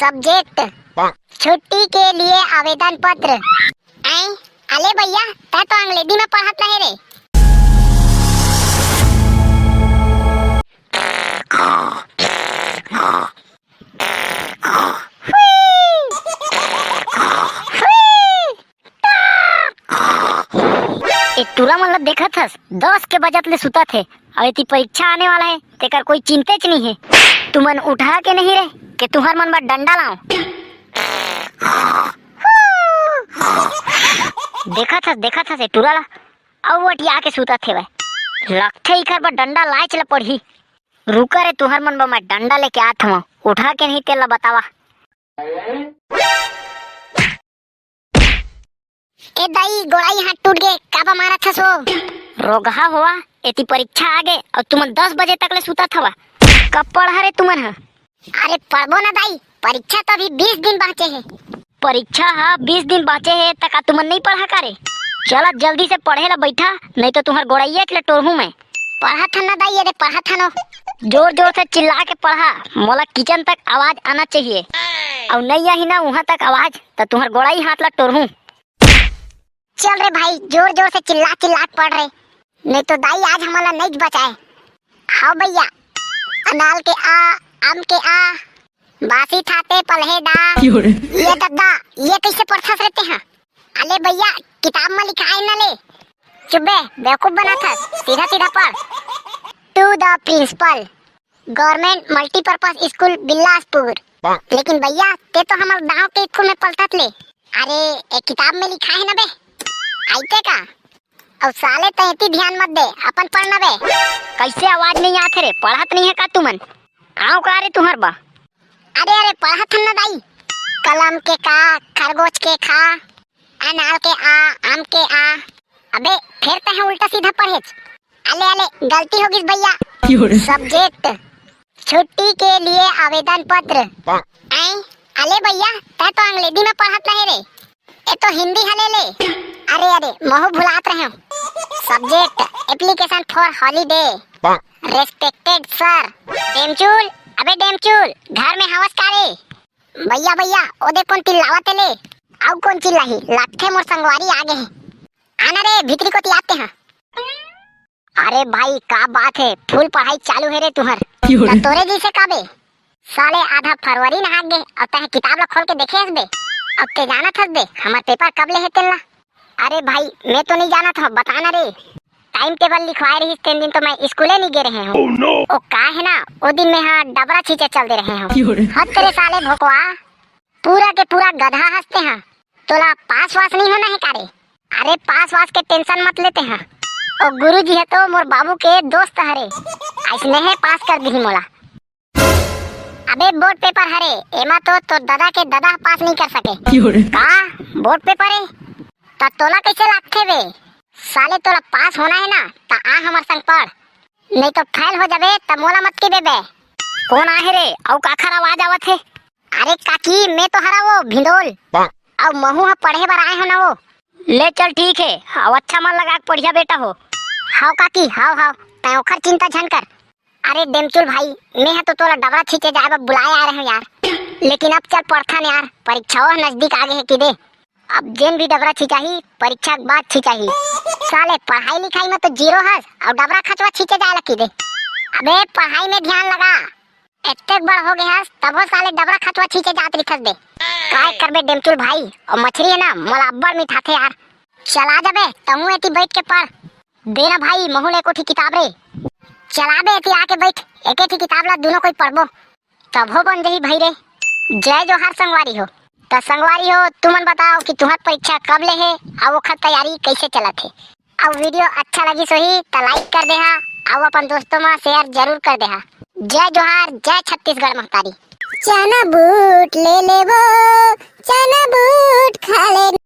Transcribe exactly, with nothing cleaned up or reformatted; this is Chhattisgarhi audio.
सब्जेक्ट, छुट्टी के लिए आवेदन पत्र। ऐं, अले भैया, तै तो अंग्रेजी में पढ़त रहे रे। ए टूरा मन ल देखत हस, दस के बजत ले सुतत हे, अउ एती परीक्षा आने वाला हे, तेकर कोई चिंतेच नइ हे। तुमन उठा के नहीं रे, के तुहर मन बर डंडा लाऊं। देखत हस, देखत हस ए टूरा ला, अउ अटिया के सुतत हेवय। लगथे इखर बर डंडा लाएच ल पड़ही। रुका रे, तुहर मन बर मैं डंडा लेके आत हवं, उठा के नहीं तेला बतावा। ए दाई, गोड़ाई हाथ टूट गे, काबर मारत हस ओ? रोगहा होवा, एती परीक्षा आगे अउ तुमन दस बजे तक ले सुतत हवा। कब पढ़हा रे तुमन ह? अरे पढ़बो ना दाई, परीक्षा तो अभी बीस दिन बाँचे हे। परीक्षा ह बीस दिन बाँचे हे, त का तुमन नइ पढ़हा का रे? चला जल्दी से पढ़े ला बइठा, नहीं तो तुहर गोड़ाइया के ले टोरहूँ मैं। पढ़त हन ना दाई, अरे पढ़त हन ओ। जोर जोर से चिल्ला के पढ़ा, मोला किचन तक आवाज आना चाहिए। अउ नइ आही ना उहाँ तक आवाज, त तुहर गोड़ाई हाथ ला टोरहूँ। चल रे भाई, जोर जोर से चिल्ला चिल्ला के पढ़ रे, नहीं तो दाई आज हमन ला नइ बचाए। हाव भैया, अनाल के आ, आम के आ, बासी थाते पलहे दा। क्यों रे? ये दद्दा, ये कैसे पढ़थस रे तेहा? अले भैया, किताब में लिखाए न ले। चुप बे, बेवकूफ बनाथस, सीधा सीधा पढ़। To the principal, Government Multipurpose School Bilaspur. लेकिन भैया, ते तो हमर गांव के स्कूल में पढ़थस ले। अरे, ए किताब में लिखाए हे ना बे, आइते का? अउ साले, तैं एती ध्यान मत दे, अपन पढ़ना बे। कैसे आवाज नइ आथे रे? पढ़त नइ हे का तुमन? आँव का रे तुहर बा? अरे, अरे, पढ़त हन ना दाई। कलम के का, खरगोश के खा, अनार के आ, आम के आ। अबे, फेर तैं उल्टा सीधा पढ़ेच। अले, अले, गलती हो गिस भैया। क्यों रे? सब्जेक्ट, छुट्टी के लिए आवेदन पत्र। ऐं, अले भैया, तैं तो अंग्रेजी में पढ़त रहे रे। ए तो हिंदी हले ले। अरे, अरे, महू भुलात रहे हूँ। Subject, application for holiday। Respected sir। डेमचूल, अबे डेमचूल, घर में हवस का रे? भैया, भैया, ओ दे कोन चिल्लावत हे ले? अउ कोन चिल्लाही? लगथे मोर संगवारी आ गे हे। आना रे, भीतरी कोती आते हैं। अरे भाई, का बात हे? Full पढ़ाई चालू हे रे तुहर। क्यों रे? त तोरे जइसे का बे? साले, आधा फरवरी नहा गे, अउ तैं किताब ला खोल के देखे हस बे? अब ते जानत हस बे, हमर पेपर कब ले हे तेन ला? अरे भाई, मैं तो नइ जानत हँव, बता ना रे। Time table लिखवाए रहिस तेन दिन तो मैं स्कूले नइ गे रहे हँव। Oh no! ओ का हे ना, ओ दिन मैं हा डबरा छींचे चल दे रहे हँव। क्यों रे? हत तेरे साले भोकवा, पूरा के पूरा गधा हस ते हा। तोला पास वास नइ होना हे का रे? अरे पास वास के tension मत ले ते हा। ओ गुरुजी हे तो मोर बाबू के दोस्त हरे, अइसने हे पास कर दिही मोला। अबे बोर्ड पेपर हरे, एमा तो तोर ददा के ददा ह पास नइ कर सके। क्यों रे? का? बोर्ड पेपर हे? त तोला कइसे लागथे बे? साले तोला पास होना हे ना, त आ हमर संग पढ़, नइ तो फेल हो जाबे, त मोला मत कहिबे बे। कोन आहे रे? अउ काखर आवाज आवत हे? अरे काकी, मैं तो हरँव वो भिंडोल। अउ महू ह पढ़े बर आए हँव ना वो। ले चल ठीक हे, अउ अच्छा मन लगा के पढ़िया बेटा हो। हाव काकी, हाव, हाव, तैं ओखर चिंता झन कर। अरे डेमचुल भाई, मैं ह तो तोला डबरा छींचे जाए बर बुलाए आए रहेंव यार, लेकिन अब चल पढ़थन यार, परीक्षाओ ह नजदीक आ गे हे कि दे। अब जेन भी डबरा छिंचाही, परीक्षा के बाद छिंचाही। साले पढ़ाई लिखाई में तो zero हस, अउ डबरा खचवा छींचे जाए ला कि दे। अबे पढ़ाई में ध्यान लगा, एतेक बड़ हो गे हस, तभो साले डबरा खचवा छींचे जात रिखस बे। काय करबे डेमचुल भाई, अउ मछरी हे ना, मोला अब्बड़ मिठाथे यार। चला जाबे, तहूँ एती बइठ के पढ़। दे ना भाई, महू ले एको ठी किताब रे। चला बे, एती आके बइठ, एके ठी किताब ला दूनों कोई पढ़बो, तभो बन जही भाई रे। जय जोहार संगवारी हो। त संगवारी हो, तुमन बताओ कि तुहर परीक्षा कब ले हे, अउ ओखर तैयारी कइसे चलत हे? अउ video अच्छा लगिस होही त like कर देहा, अउ अपन दोस्तों मा share जरूर कर देहा। जय जोहार, जय छत्तीसगढ़ महतारी। चना बूट ले लेबो, चना बूट खा ले।